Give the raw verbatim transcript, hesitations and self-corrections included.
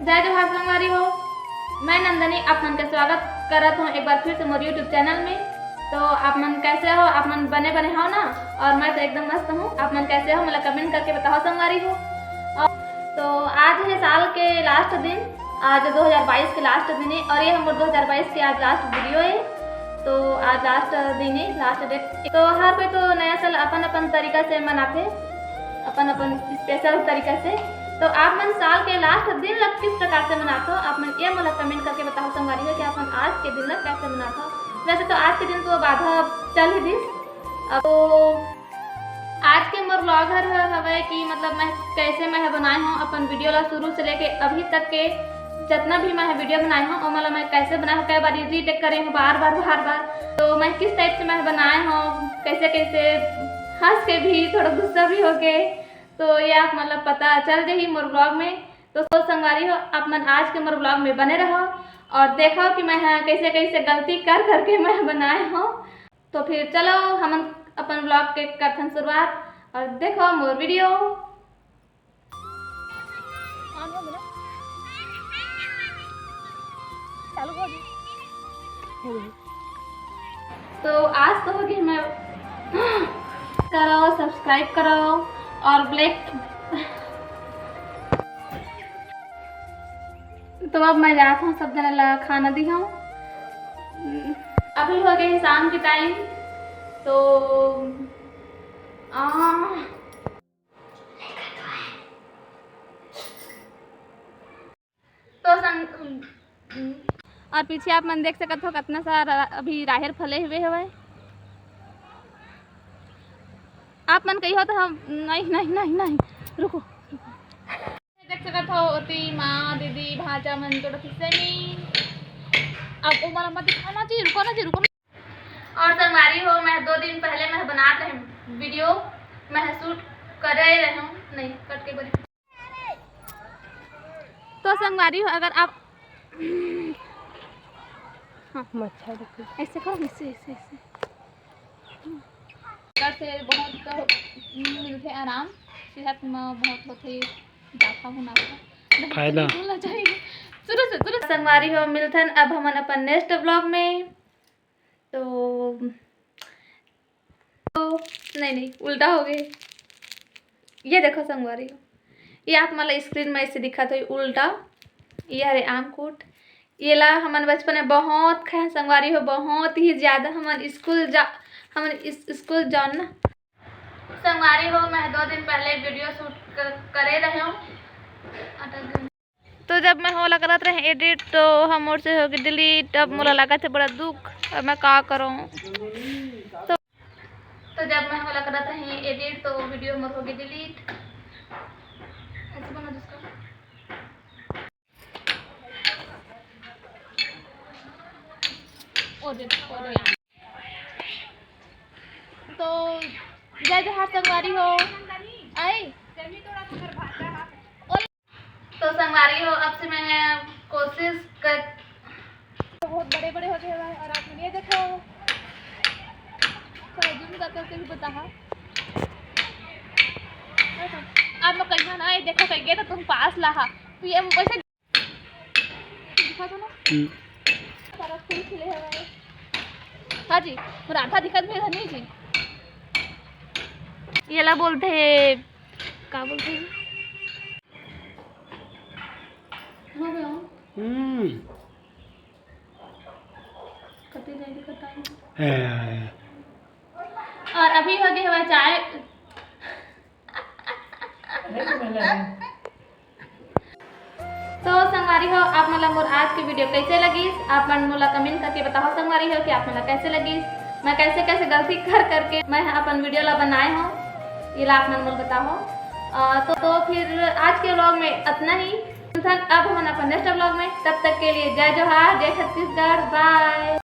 जय जोहार संगवारी हो, मैं नंदनी आप मन के स्वागत करत हूँ एक बार फिर से मोर YouTube चैनल में। तो आप मन कैसे हो? आप मन बने बने हो ना? और मैं तो एकदम मस्त हूँ। आप मन कैसे हो, मोला कमेंट करके बताओ संगवारी हो। और तो आज है साल के लास्ट दिन, आज दो हज़ार बाईस के लास्ट दिन है और ये हमर दो हज़ार बाईस के आज लास्ट वीडियो है। तो आज लास्ट दिन है, लास्ट डेट। तो हर कोई तो नया साल अपन अपन तरीका से मनाथे, अपन अपन स्पेशल तरीका से। तो आप मन साल के लास्ट दिन ला किस प्रकार से मनाथो? आप मन ये मोला कमेंट करके बताओ संगवारी हो कि आप मन आज के दिन ला कैसे मनाथो। वैसे तो आज के दिन तो आधा चल ही दिस। अब तो आज के मोर व्लॉग हर ह-, हवय कि मतलब मैं कैसे मैं ह बनाए हूँ अपन वीडियो ला शुरू से लेके अभी तक के जतना भी मैं ह वीडियो बनाए हूँ ओमन ला मैं कैसे बनाए हूँ, कई बार रीटेक करे हूँ बार बार बार बार। तो मैं किस टाइप से मैं ह बनाए हूँ, कैसे कैसे हंस के भी, थोड़ा गुस्सा भी हो गए, तो ये आप मतलब पता चल जाही मोर व्लॉग में। तो, तो संगवारी हो, आप मन आज के मोर व्लॉग में बने रहो और देखो कि मैं ह कैसे कैसे गलती कर करके मैं ह बनाए हूँ। तो फिर चलो हमन अपन व्लॉग के करथन शुरुआत और देखो मोर वीडियो। On हो गया? चालू हो गया? हो गया। तो आज तो हो गई मैं करो, सब्सक्राइब करो और ब्लैक तो अब मैं जात हूँ, सब जने ला खाना दी हूँ। अभी हो गए शाम के टाइम, तो आ, तो संग, और पीछे आप मन देख सकत हो कितना सारा अभी राहेर फले हुए हवय। आप मन कही हो तो हम नहीं नहीं नहीं नहीं रुको। देख सकत हो ओती माँ, दीदी, भांचा मन तोड़त हे सेमी। अब उमर मत दिखाना जी, रुको ना जी, रुको ना। और संगवारी हो, मैं दो दिन पहले मैं बनात रहे वीडियो, मैं शूट करे रहे हूँ, नहीं कट के बोली। तो संगवारी हो, अगर आप हाँ, मच्छर देखो। ऐसे करो, ऐसे, ऐसे, ऐसे। एकर से बहुत मिलथे आराम, सेहत म बहुत होथे, जाफा मुनाफा। नहीं, फायदा। नहीं बोलना चाहिए। शुरू से, शुरू से। संगवारी हो, मिलथन अब हमन अपन नेक्स्ट व्लॉग में। तो, तो नहीं, नहीं, उल्टा हो गए। ये देखो संगवारी हो, ये आप मन ला स्क्रीन में ऐसे दिखत होही उल्टा, ये हरे आमकूट। ये ला हमन बचपन में बहुत खाए संगवारी हो, बहुत ही ज्यादा। हमन स्कूल जा, हमन इस, स्कूल जान ना। संगवारी हो, मैं दो दिन पहले वीडियो शूट क-, करे रहे हूँ। अटक गई। तो जब मैं ओला करत रहे एडिट, तो हम मोर से होगे डिलीट। अब मोला लागत हे बड़ा दुख, अब मैं का करूँ? तो, तो जब मैं ओला करत रहे एडिट, तो वीडियो मोर होगे डिलीट। ऐसे बना दो इसको। ओ दे, ओ दे। तो जय जोहार संगवारी हो। आई? तो संगवारी हो, अब से मैं कोशिश कर बहुत बड़े बड़े हो गए हैं और आप ये देखो। थोड़ा जूम कर करके भी बताहा। आप लोग कहिया ना, ये देखो कहिए तो तुम पास लाहा। तो ये वैसे दिखा दो ना। हम्म। सारा फूल खिले हवय। हाँ जी, मोर आधा दिखत भी धनी जी। येला बोलथे, का बोलथे? हो गया। हम्म। कते नहीं दिखत है। ए। और अभी हो गए हमारे चाय। तो संगवारी हो, आप मन ला मोर आज के वीडियो कैसे लगिस? आप मन मोला कमेंट करके बताओ संगवारी हो कि आप मन ला कैसे लगिस, मैं कैसे कैसे गलती कर करके मैं अपन वीडियो ला बनाए हूँ, ये ला आप मन मोला बताओ। अ, तो, तो फिर आज के व्लॉग में इतना ही। अब हमन अपन नेक्स्ट व्लॉग में, तब तक के लिए जय जोहार, जय छत्तीसगढ़, बाय।